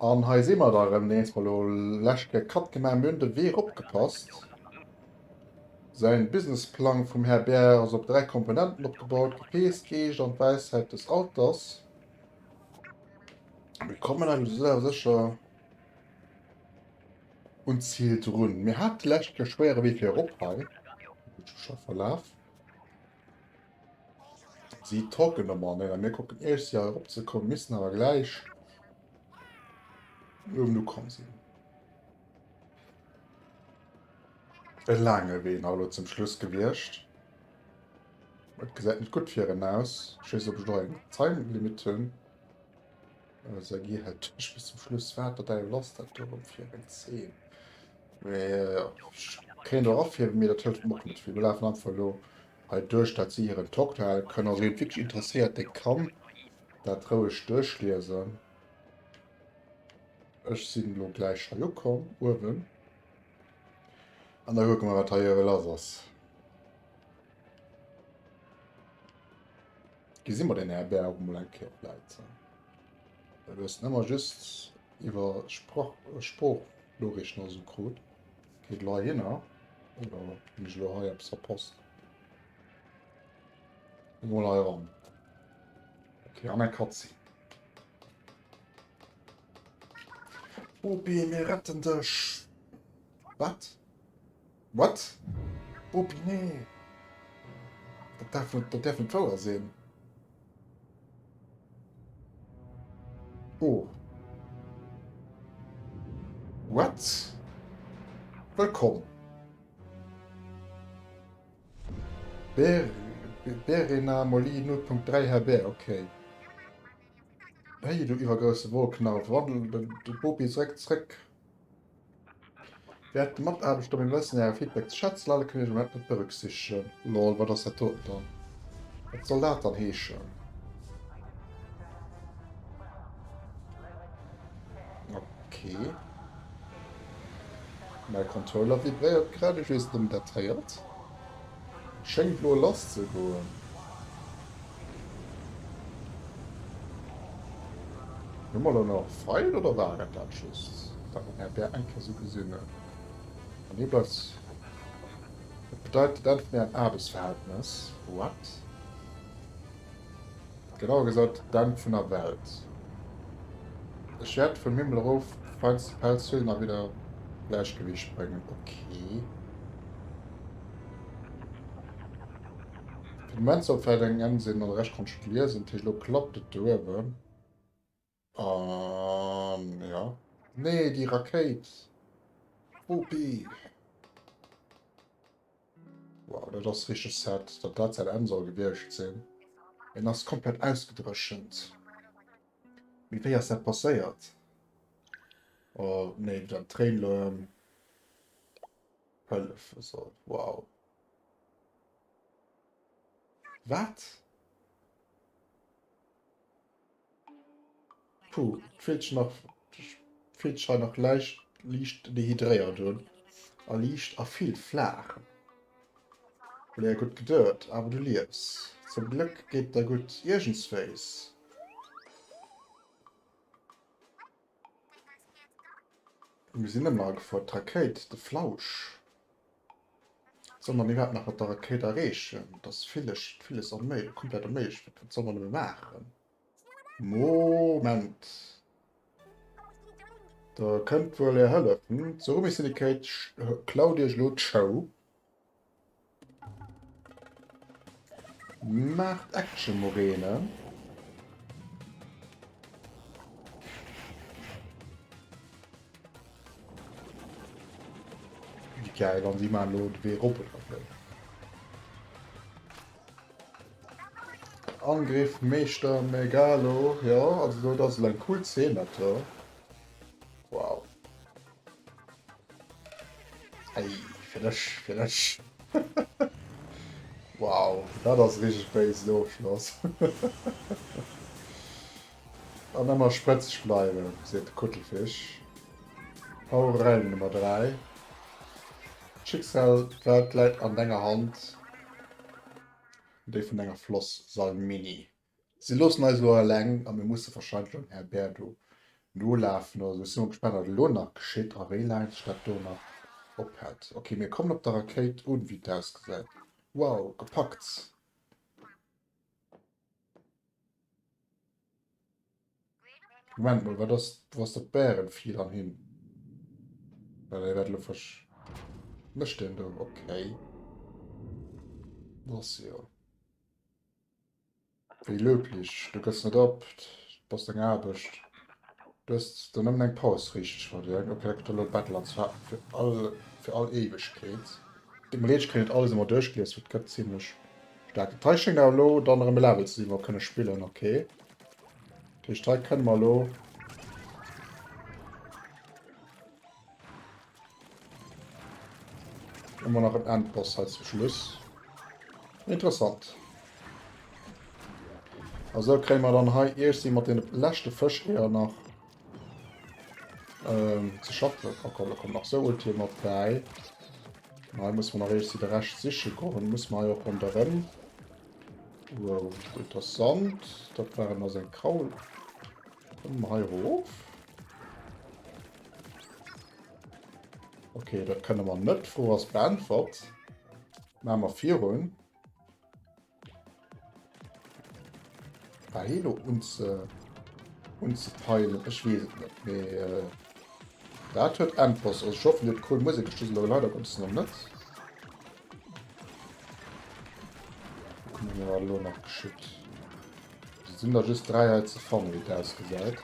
An hei si mer da erëm, nees mol elo lescht Kéier Cut gemaach, mir hunn de Wee eropgepasst. Säin Businessplang vum Här Bär ass op 3 Komponenten opgebaut, Gefees, Geescht an d'Wäisheit des Alters. Mir kommen awer esou awer sécher un d'Zil drun. Mir hate lescht Kéier schwéiere Wee fir erop hei. Scho verlaf. Si talken ëmmer an mir kucken eescht si hei erop ze kommen, missen awer gläich uewen ukomm sinn. E laange Wee nach elo zum Schluss gewiescht. Et gesäit net gutt fir en aus. Ech weess net, ob ech do eng Time-Limit hunn. Sergi hält duerch bis zum Schluss. Wat der Däiwel ass dat do erëm fir eng Zeen? Mee jo, ech kéint och erfhiewen, mee dat hëlleft mer och net vill. Mir lafen einfach elo hei duerch, dat si hiren Talk do hale kënnen. Also wien et wierklech interesséiert, dee kann dat roueg duerchliesen. Ech sinn elo gläich hei ukomm, uewen. An da kucke mer, wat hei uewe lass ass. Gesi mer den Här Bär och emol eng Kéier vläit. Well du hues en ëmmer just iwwer Sprach, Sproochnoriichten oder sou krut. Geet elo heihinner oder hunn ech elo hei eppes verpasst? Mol hei eran. Okay, an eng Cutscene. Bopi, mir retten dech! Wat? What? Bopi, nee! Dat darf net, dat darf net wouer sinn. Oh. What? Wëllkomm. Ber Berena Molly 0.3 Herr Bär, okay. Hey, du iwwergrousse Wollknall, verwandel den de Bopi zréck, zréck. Wäert de Mataarbechter mir wëssen äre Feedback ze schätzen, leider kënne mir Moment net berücksichtegen. Lol, wat ass dat doten dann? Wat soll dat dann heeschen? Okay. Mäi Controller vibréiert grad, ech weess net ob een dat héiert. Schéngt lo lass ze goen. Hu mer lo nach Feil oder war et dat just, dat mer den Här Bär eng Kéier sou gesinn hunn? An hie bleift. Dat bedeit dat Enn vun ärem Aarbechtsverhältnes. What? Genauer gesot, d'Enn vun der Welt. Ech wäert vum Himmel erof d'feinste Pelz huelen a wieder Gläichgewiicht bréngen. Okay. Fir de Moment sollt vläicht eng Enn sinn, an de Rescht konnt ech net liesen. Dat heescht, elo klappt et do uewen. An ja. Nee, déi Rakéit! Whoopi! Wow, dat ass richteg sad, datt dat säin Enn soll gewiescht sinn. En ass komplett ausgedréchent. Mee wéi ass dat passéiert? Oh nee, dann d'Tréin elo ëm hëllefe soll. Wow. Wat? Puh, et fillt sech nach, fillt sech hei nach leicht, liicht dehydréiert un. A liicht a vill flaach. Léier gutt geduet, awer du liefs. Zum Glëck geet der gutt iergendswéis. Mir sinn ëmmer agefuer. D'Rakéit, de Flausch. Wat soll man iwwerhaapt nach mat der Rakéit erreechen? Et ass villes, villes onméi, komplett onméiglech. Wat, wat soll man nëmme maachen? Moment. Da kënnt wuel Är Hëllef, hm? D'Tsurumi Syndicate klaut Iech elo d'Show. Maacht Action, Morene. Wéi geil, an si maachen elo de Wee erop oder wéi? Angriff Meeschter Megalo, jo, also do dat ass elo eng cool Zeen dat do. Wow. Ey, fir dech, fir dech. Wow, dat ass richteg béisen Ofschloss. An ëmmer sprëtzeg bleiwen, seet de Kuttelfisch. Power Nummer 3. D'Schicksal, d'Welt läit an denger Hand, an déi vun denger Floss, Salmini. Si loossen eis elo eleng a mir musse warscheinlech dem Här Bär do. Nolafen oder sou. Ech si mol gespaant wat elo nach geschitt a wéi laang sech dat do nach ophält. Ok, mir kommen op der Rakéit un, wéi et ausgesäit. Wow, gepackt! Moment mol, wat ass, wou ass dat Bärenvieh dann hin? Well e wäert elo versch... Mécht deen do? Okay. Dat ass jo... Wéi löblich, du gëss net op, bass deng Aarbecht. Du hues der nëmmen eng Paus richteg verdéngt. Ok, da gëtt elo Battle an zwar fir all, fir all Éiwegkeet. Deet mer leed, ech kréien net alles ëmmer duerchgelies, well et gëtt zimlech staark. Dat hei schéngt awer elo dann erëm e Level ze sinn, wou mer kënne spillen. Ok, dat heescht hei kënne mer elo. Ëmmer nach en Endboss hei zum Schluss. Interessant. Also kréie mer dann hei iergsi mat den leschte Fëscheeër nach ähm, ze schaffen. Oh komm, da kommt nach so Ulti mat bäi. Hei muss man nach iergsi de Rescht siche goen. Muss man hei och ronderëm. Wow, interessant. Dat waren also eng Kraul. Kommen mer hei erof? Okay, dat kënne mer net. D'Fro ass beäntwert. Maache mer virun. War hee lo unze unzepeilen? Ech weess et net. Mee äh, dat huet Endboss. Also ech hoffen, Dir huet cool Musek. Ech hu se elo leider Gottes nach net. Kucken wir mal, wat elo nach geschitt. Et sinn der just 3 hei ze fannen, wéi et ausgesäit.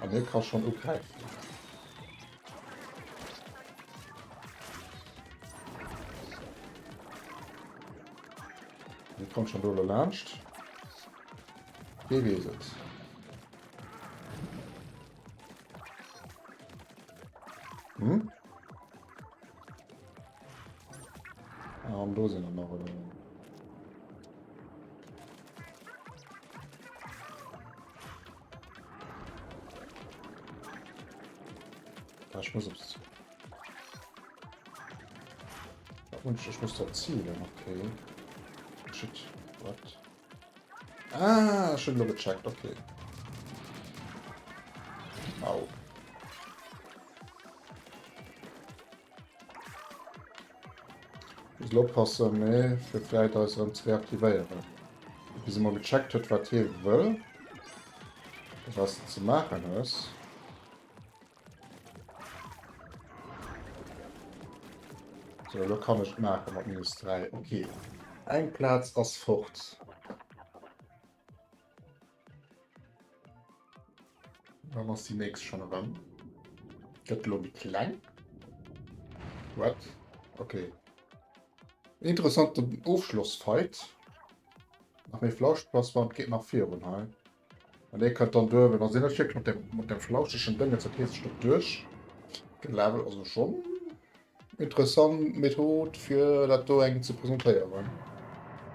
An hie ka schonn ugräifen. Hie kommt schonn do elo laanscht. Wee weess et. Hm? An do sinn der nach, oder? Ah, ich muss aufs... Und ich muss da zielen, okay. Shit, what? Ah, schon nur gecheckt, okay. Au. Muss oppassen, nee, fir vläit eis erëm ze reaktivéieren. Bis e mol gecheckt huet, wat hie wëll. Was de ze maachen hues. So, lo kann ech maache mat minus 3. Okay. Eng Plaz ass fort. Dann ass déi nächst schon erëm. Gëtt lo méi kleng. What? Okay. Interessanten Ofschlossfight. Nach méi Flauschplasma und geht nach virun hei. An dee kënnt dann duerch, da sinn ech wierklech mat dem, mat dem flauschegen Dëngens, dat heescht ech duerch gelevelt, also schon interessant Method fir dat do engem ze presentéieren.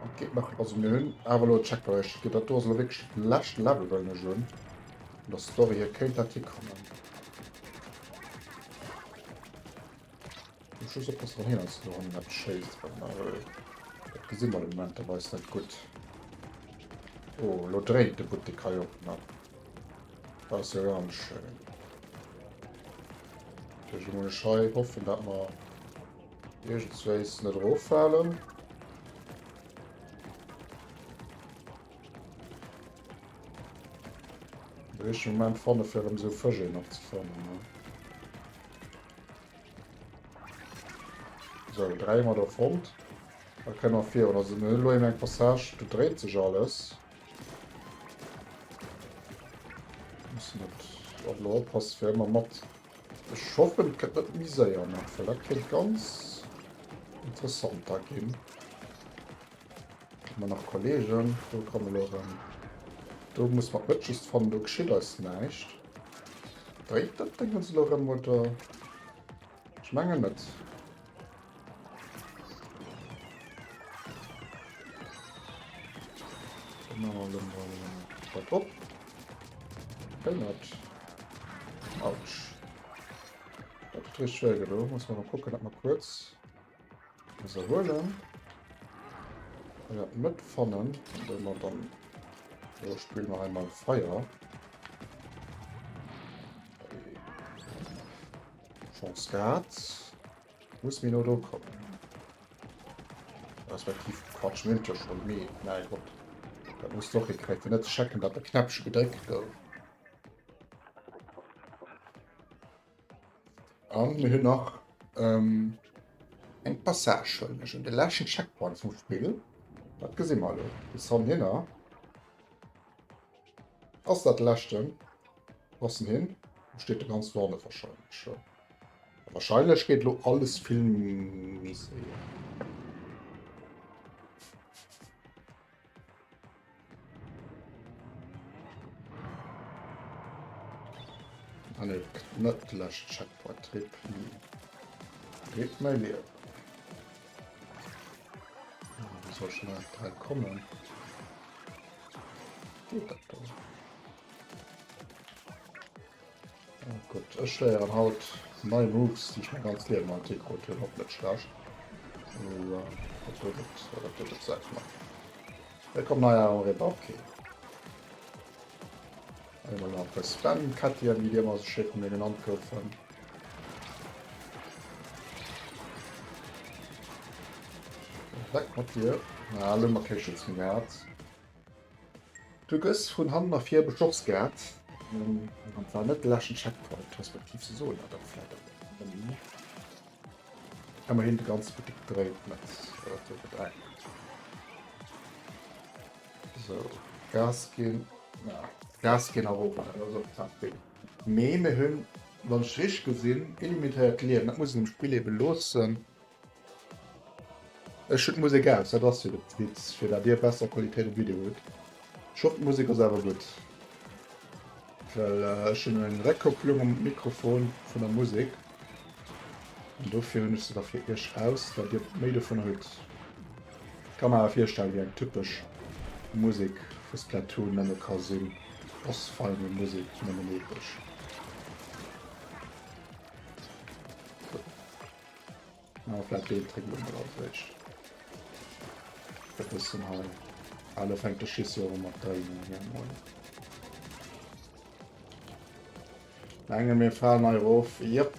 An et geet nach, also mir hunn awer elo e Checkpoint erreecht, dat do ass elo wierklech de leschte Level wëllen ech un. Vun der Story hier kéint dat hikommen. Muss just oppassen, wann hien eis do hannen eppes schéisst, well dat gesi mer de Momenterweis net gutt. Oh, elo dréint de Buttek hei och nach. Dat ass jo ganz schéin. Elo muss ech hei hoffen, dat mer iergendswéis net eroffalen. De richtege Moment fanne fir erëm esou Fësch nach ze fannen. Ne? So, 3 hu mer do fonnt. Da kënne mer virun. Also mir hunn elo eben eng Passage, do dréit sech alles. Mussen dat och elo oppassen, fir ëmmer mat. Ech hoffen, et gëtt net méi séier nach, well dat kéint ganz interessant da ginn. Hu mer nach Kollegen? Do komme elo erëm. Do muss mer d'Mëtt just fannen, do geschitt eis näischt. Dréit dat Déngens elo erëm, oder? Ech mengen net. Dann machen wir elo mol dat op. Péngert. Autsch. Dat huet richteg wéi gedo. Muss mer kucken, dat mer kuerz eis erhuelen. Wenn wir dat net fannen, dann mer dann. Lo spillen wir einmal Feier. Chance gehat. Muss mir no do kommen. Respektiv Quatsch, mir hunn et jo schonn, mee mäi Gott, dat muss de och hikréien, fir net ze checken, datt de Knäppche gedréckt gouf. An mir hunn nach ähm, eng Passage, huelen ech un, de leschten Checkpoint vum Spill. Dat gesi mer elo. Bis hannhinner. Ass dat de leschten? Wo ass en hin? Do steet e ganz vorne wahrscheinlech. Ja. Wahrscheinlech geet lo alles vill méi séier. Ah, nee, net de leschten Checkpoint. Rip, rip mäi Liewen. Wéi soll ech denn nach dran kommen? Geet dat do? Oh Gott, ech léieren haut nei Moves, déi ech mein ganz Liewen nach net hikrut hunn. Och net schlecht. Oh, dat do gëtt, dat do gëtt Säit gemaach. Wëllkomm nei am Ritter, okay. Einmal nach e Spam-Kettien, wéi déi ëmmer sou schéi vu mir genannt goufen. Weg mat dir. Na, elo hu mer kee Schutz méi gehat. Du gëss vun hannen a vir beschoss gehat. An zwar net de leschten Checkpoint, respektiv se soen dat och vläit awer net méi. Ëmmerhin de ganze Buttek dréint net, dat do gëtt enk. Sou, Gas ginn, na, Gas ginn a erof, dat ass och Taktik. Mee mir hunn, wann ech richteg gesinn, illimitéiert Liewen, dat muss een dem Spill ebe loossen. Ech hunn d'Musek aus, dat ass jo de Witz, fir dat dir besser Qualitéit um Video hutt. Ech hoffen d'Musek ass awer gutt, well ech hunn eng Réckkopplung um Mikrofon vun der Musek an dofir hunn ech se da fir iech aus, dat dir méi dovun hutt. Ech ka mer awer virstellen, wéi eng typesch Musek vu Splatoon nëmme ka sinn, Boss Final Musek, nëmmen epesch. Ah, vläit deen Trick elo mol als éischt. E bëssen hei. Ah, lo fänkt de Schiss jo erëm mat dréinen. Ja, moin. Menge mir falen hei erof. Jep.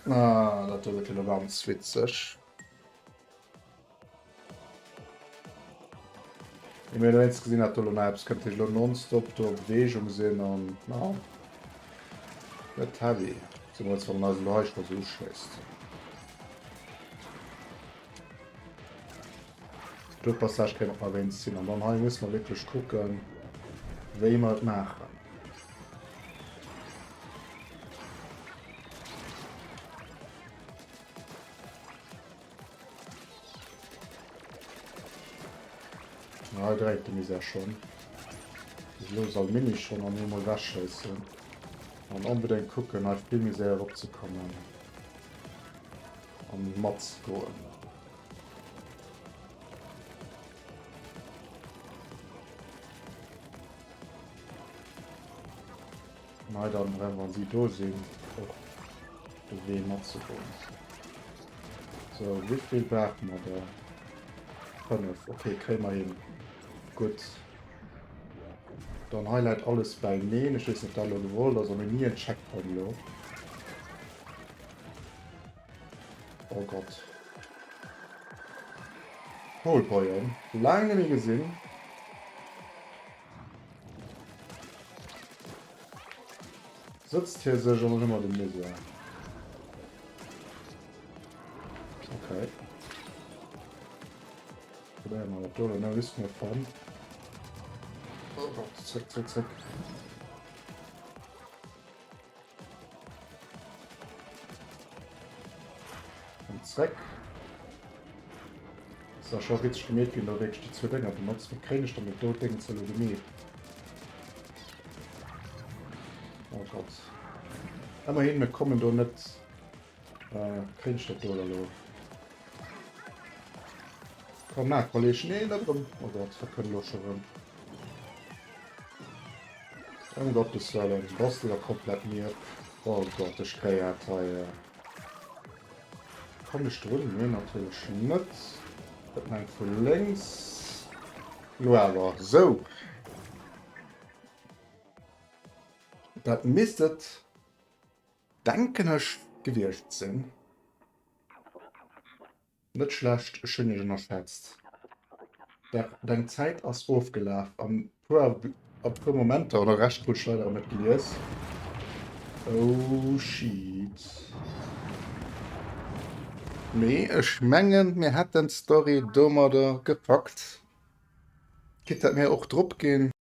Ah, dat do gëtt jo lo ganz witzeg. Mir hunn eens gesinn, dat do lo nach eppes kënnt, elo nonstop do a Beweegung sinn an na gëtt heavy. Zemools wann en eis elo hei scho sou uschéisst. Do Passage kéint och nach eens sinn an dann hei musse mer wierklech kucken, wéi mer et maachen. Ah, dréit de Misär schon. Elo soll Mini schon an eemol wegschéissen. An onbedéngt kucken, hei vill méi séier eropzekommen. An matzegoen. An hei dann erëm, wann si do sinn, och de Wee matzegoen. Sou, wéi vill brauche mer der? 5, ok, kréie mer hin. Gutt. Dann hei läit alles beineen. Ech weess net, ob dat elo gewollt ass, a mir ni en Checkpoint elo. Oh Gott. Coalboyen, laang net méi gesinn. Sëtzt hie sech an dann hu mer de Misär. Okay. Probéiere mer dat do elo, no risk no fun. Oh Gott, zréck, zréck, zréck. An zréck. Ass da scho witzeg gemeet ginn, do wierklech déi zwou Dénger benotzt. Wéi kréien ech dann dat do Déngens elo gemeet? Oh Gott. Ëmmerhin, mir kommen do net. Äh, kréien ech dat do elo? Komm, maach, Kolleg. Nee, net erëm. Oh Gott, dat kënnt elo scho rëm. Ëm Gottes Wëllen, bass de da komplett mierp? Oh Gott, ech kréie et hei. Komm ech drun? Nee, natierlech net. Dat mengt vu lénks. Lo awer. Sou. Dat misst et, denken ech. Gewiescht sinn. Net schlecht, ech hunn iech ënnerschätzt. Dach deng Zäit ass ofgelaf an puer a puer Momenter, oder Rescht krut ech leider net gelies. Oh shit. Mee ech mengen mir hätten d'Story domadder gepackt. Quitte dat mir och drop ginn.